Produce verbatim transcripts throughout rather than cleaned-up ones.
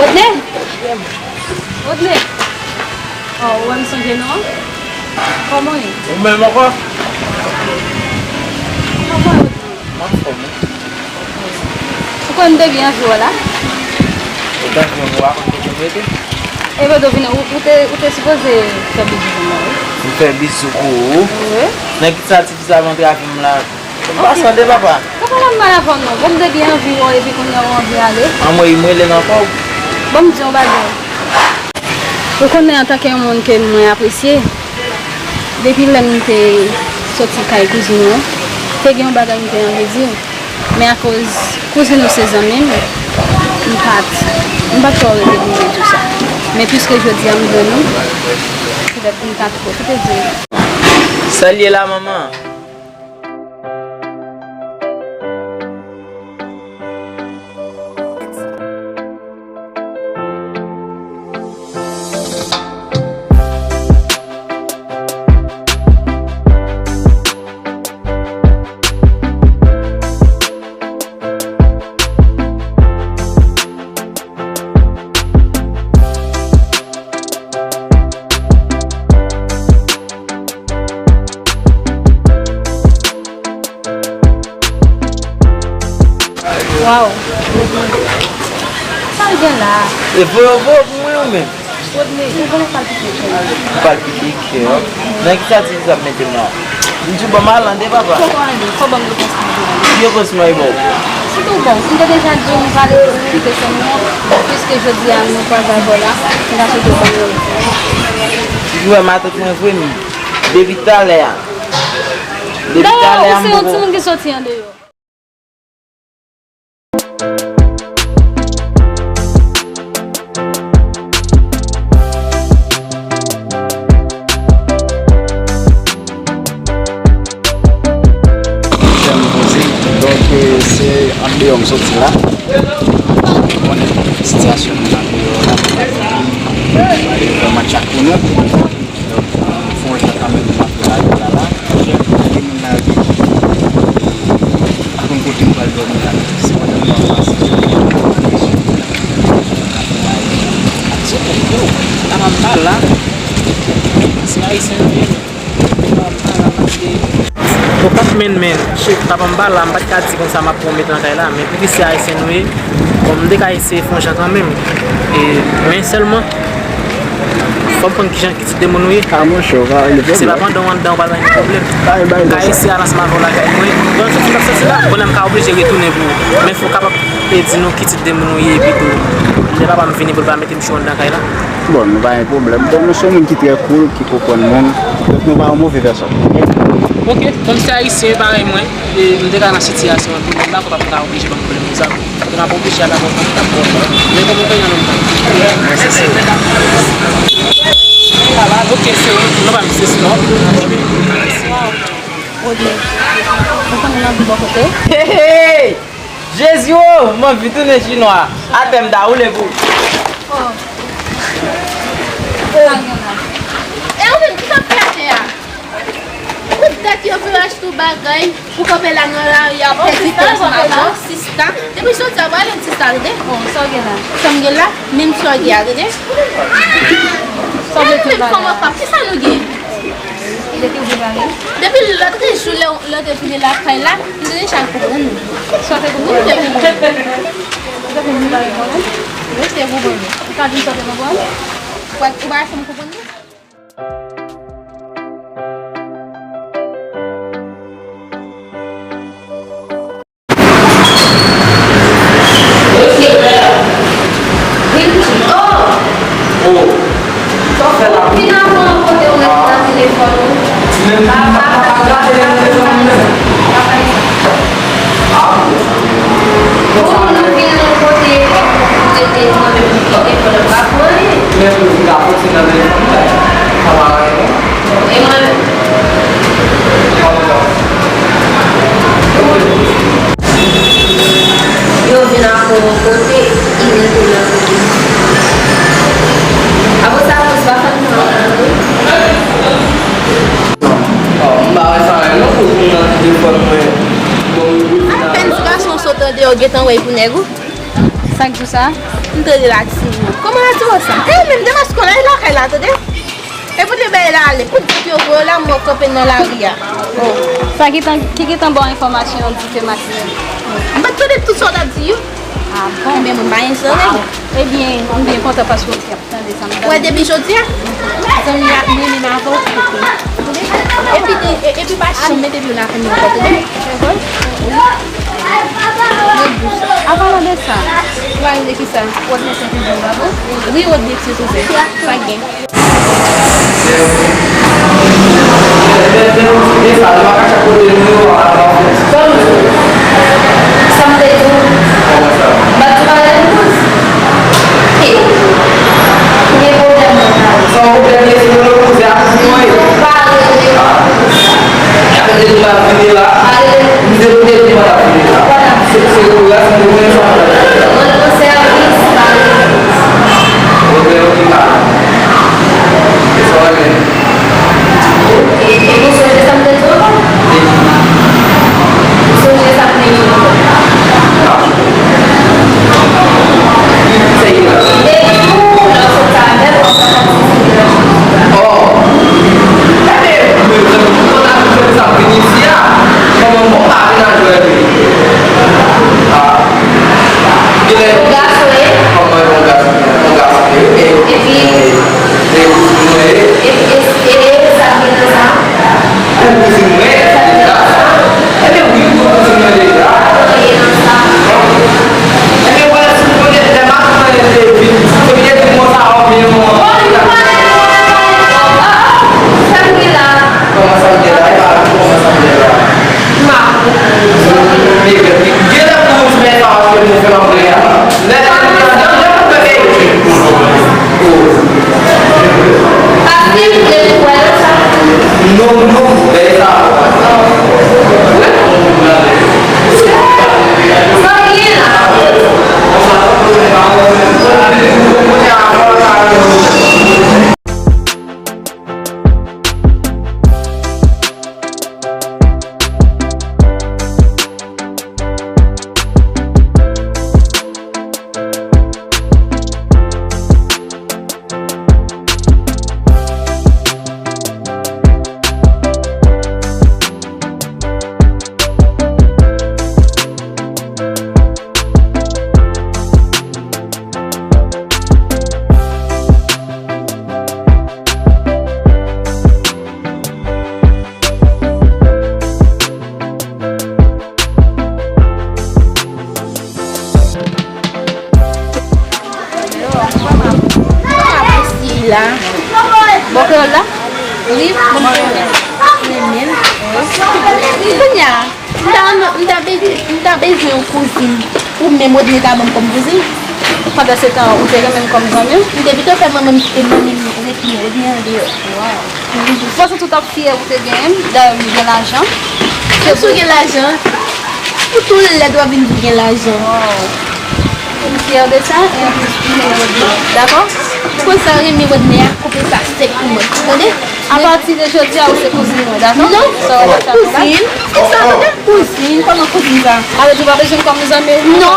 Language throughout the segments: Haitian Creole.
Rodney! Rodney! Oh, ou wè m sonje non? Kòman w ye? Ou menm ankò? Kòman w ye, Rodney? M anfòm, wi. Ou konn m te byen anvi w la? Ou t anvi w a konn kote m rete? E kote w vin, ou, ou te, ou te sipoze fè bizou pou mwen, wi. M fè bizou pou ou? Wi. Nan ki sa ti fi sa vin antrave m la? M pa sande papa. Papa la m mal avè w non. Bon, m te byen anvi w epi kounye a w anvi ale. Anmwey, m rele nan kò w. Bon, m di yon bagay. Ou konnen antanke yon moun ke mwen apresye, depi lè m te soti kay kouzin ou an, te gen yon bagay m te anvi di w. Men akoz kouzin ou se zanmi m, m pa t, m pa t twò rete pou m di w sa. Men piske jodi a m jwenn ou, petèt m ta pwofite di w. Sa l ye la, manman? Waw. Sa l gen la? E voye, voye pou mwen ou menm? Rodney, ou konnen palpite kè m. Palpite kè w? Nan ki sa ti fi sa ap mete m la? M di w ban m al andedan, papa. Fò ban m repons mwen pou ou. Ki repons mwen ba w? Sitou bon, m te deja di w m prale kite sèn mwen, piske jodi a nou kwaze avè w la, m ta swete w ban m yon repons. Ou wè matant mwen vre m, depi talè a. Depi talè a m poko. Dayè, ou se yon timoun ki soti andeyò. Fè m poze. Donk, eh, se andeyò m soti la. Ou konnen sitiyasyon nou andeyò la. Pale vrèman tchak pou nou. Donk, fè yon jan kanmenm m ap lage la la. Gen moun lage. Pa konn kote m pral dòmi la. Se pandan m ap pase. Yo, papa m pa la. Se Ayisyen yo ye. Papa m pa la, m ap de. Yo, pap men, men, chef, papa m pa la, m pa t ka di konsa m ap pran w met nan kay la, men piske se Ayisyen nou ye, bon, m te ka eseye fè yon jan kanmenm. E, men sèlman, fò m konn kijan, ki tip de moun ou ye. Ah, monchè, ou pa gen pwoblèm. Se pa pandan w anndan, ou pral gen pwoblèm. M ka eseye al ansanm avè w lakay mwen. Bon, soti m ap soti la, kounye a m ka oblije retounen pou ou. Men fò w kapab e di nou ki tip de moun ou ye, epi tou, lè papa m vini pou l pa mete m cho anndan kay la. Bon, nou pa gen pwoblèm. Bon, nou se yon moun ki trè cool, ki konprann moun. Donk, nou pa yon move pèsòn. Ok, kòm se Ayisyen parèy mwen, e m te ka nan sitiyasyon an tou, men m pa kwè papa m ta oblije ban m pwoblèm konsa. Paske m ap oblije al avè w kontak pou mwen. Men kòman w fè nan non m? Mwen se Siro. Ok, Siro, non pa m se Siro. Rodney, ou konnen m ap vin bò kote w? Hey, hey, hey! Jezi o! M anvi tounen chinwa. Atè m ta woule pou. Oh. Sa gen la? E ou menm, ki sa w ap fè atè a? Kout tèt yo vin achte yon bagay pou kanpe la nan lari a, pèdi tèt madan, sista. Depi jodi a, w ale sista, tande? Bon, sa w gen la? Sa m gen la? Menm sa w gen a, tande? Sa w gen la? Kòman pap? Ki sa nou gen? Depi lòt jou, lè, lè w te vini lakay la, m te deja konprann. Sa w te konprann? Wi, m te konprann. Ou te konprann? Wi, m te konprann. Ou ka di m sa w te konprann? Ou pa, ou pa janm konprann, non? Vin avan kote w ret nan telefòn ou. Papa, papa, papa, papa. Bon, nou vin yon kote, kote te mande pou kite fò l pa pou anyen. Men pou vin ka foti nan telefòn, sa pa anyen, non. E mwen menm? Yo vin ak yon kote, li rete nan kote. Apre sa, plis pa fè m pran anyen, non. M pa wè sa menm, non, pou vin nan telefòn mwen. Bon, apèn ti gason sot andeyò gentan wè pou nèg ou. Sa k di w sa? M te relax. Kòman relax ou sa? E menm demas konnen lakay la, tande? E pou te bay la ale, pou di yo voye la, mwen kanpe nan lari a. Oh. Sa ki tan, ki gentan ba w enfòmasyon di ke Matinèl. M pa t tande tout sa w t ap di yo. Ah bon? Ebyen, mwen pa gen zòrèy. Ebyen, m byen kontan paske w te ap tande sa m t ap di. Wè, depi jodi a, zanmi a, m renmen m avè w. Epi, e- epi pa janm mete pye w nan fanmi ankò, tande? Apalan de sa, ou pa rele kisa? Wòdnè Sentezè, bravo. Wi, Wòdnè Sentezè. Sa k gen? Sa m te di w. M pa t di w pa rele m kouz. Ki? Ou gen pwoblèm mwen la. Sa w pwoblèm ye, se mwen kouz, se a kouz mwen ye. Pa rele m kouz. Sa vle di m ap vini la. Pa rele m kouz. M te, m te di m ap vini la. Konnen. Se, se kouz la, se mwen sa. Mwen nan sèvis, pa rele m kouz. Ok, ok, pa. E sa w renmen. E, e ou sonje sa m te di w ankò? Ou sonje sa m te di w ankò? Depi ou lè w sot sa avè l, w ap fè kòmsi se de la chance. Oh. Ebyen, mezanmi, konn ap fè sa vin isi a. Kòman bon pa vin a jwè li? Ah. Yon gason ye. Kòman yon gason? Yon gason ye. Epi, e, e, e, e, e, sa vin nan sa? Ou kouzin mwen, deja. Ebyen, wi, ou kouzin mwen deja. Ebyen, wè, si w konnen, lè m ap mwen te vin, se vin di m konsa, ou byen mwen. Sa m gen la? Kòman sa m gen la? E pa kòman sa m gen la. M ap. Men, men, gen lè pou m fè sa, paske nou fè m ap gen la. Lè, lè, lè, lè, lè, lè, lè, Paske m vle pou wè yo sa. Non, non, bèl sa. Sa gen la. Mesye la. Bon kreyòl la? Wi, bon kreyòl. Renmen. Kounye a, m ta, m ta be-, m ta bezwen yon kouzin. Ou menm Rodney ta ban m kòm kouzin. Pandan se tan, ou te renmen m kòm zanmi w? M te pito fè manman m kite manmi m ret li, ret li andeyò. Waw. Ou panse tout ap fyè ou te genyen m, dayè m gen lajan. Menm si w gen lajan, pou tou lèd w ap vin di w gen lajan. M fyè de sa, e anplis, m renmen Rodney. Dakò? Ou konn sa, renmen Rodney a, koupe sa sèk pou mwen. Tande? Apati de jodi a, ou se kouzin mwen, dakò? Non, ou pa kouzin. Ou sa, tande? Kouzin, kòman kouzin sa? Sa vle di ou pa bezwen m kòm zanmi ou menm? Non.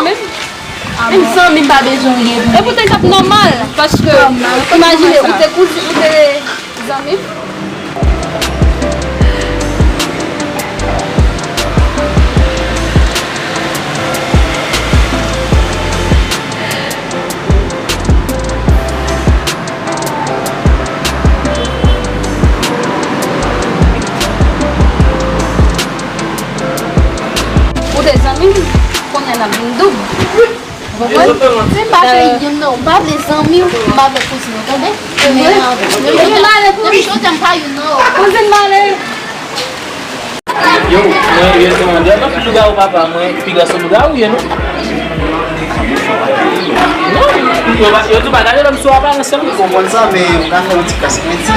Menm zanmi m pa bezwen w ye pou mwen. E poutan, li t ap nòmal, paske, imajine, ou te kouzin, ou te zanmi. Ou te zanmi m, kounye a n ap vin doub. Ou konprann? Si m pa vle youn nan, m pa vle zanmi w, m pa vle kouzin ou, tande? Ou vle? Kouzin male pou ou. Depi jodi a m pa youn nan ou. Kouzin male. Yo, mwen rezonan dèyè nan lougawou papa mwen, pi gran se lougawou ye non. Non, yo pa, yo di w pa gade lòm sou aparans sèlman. M konprann sa, men ou ka fè yon ti kras kredi.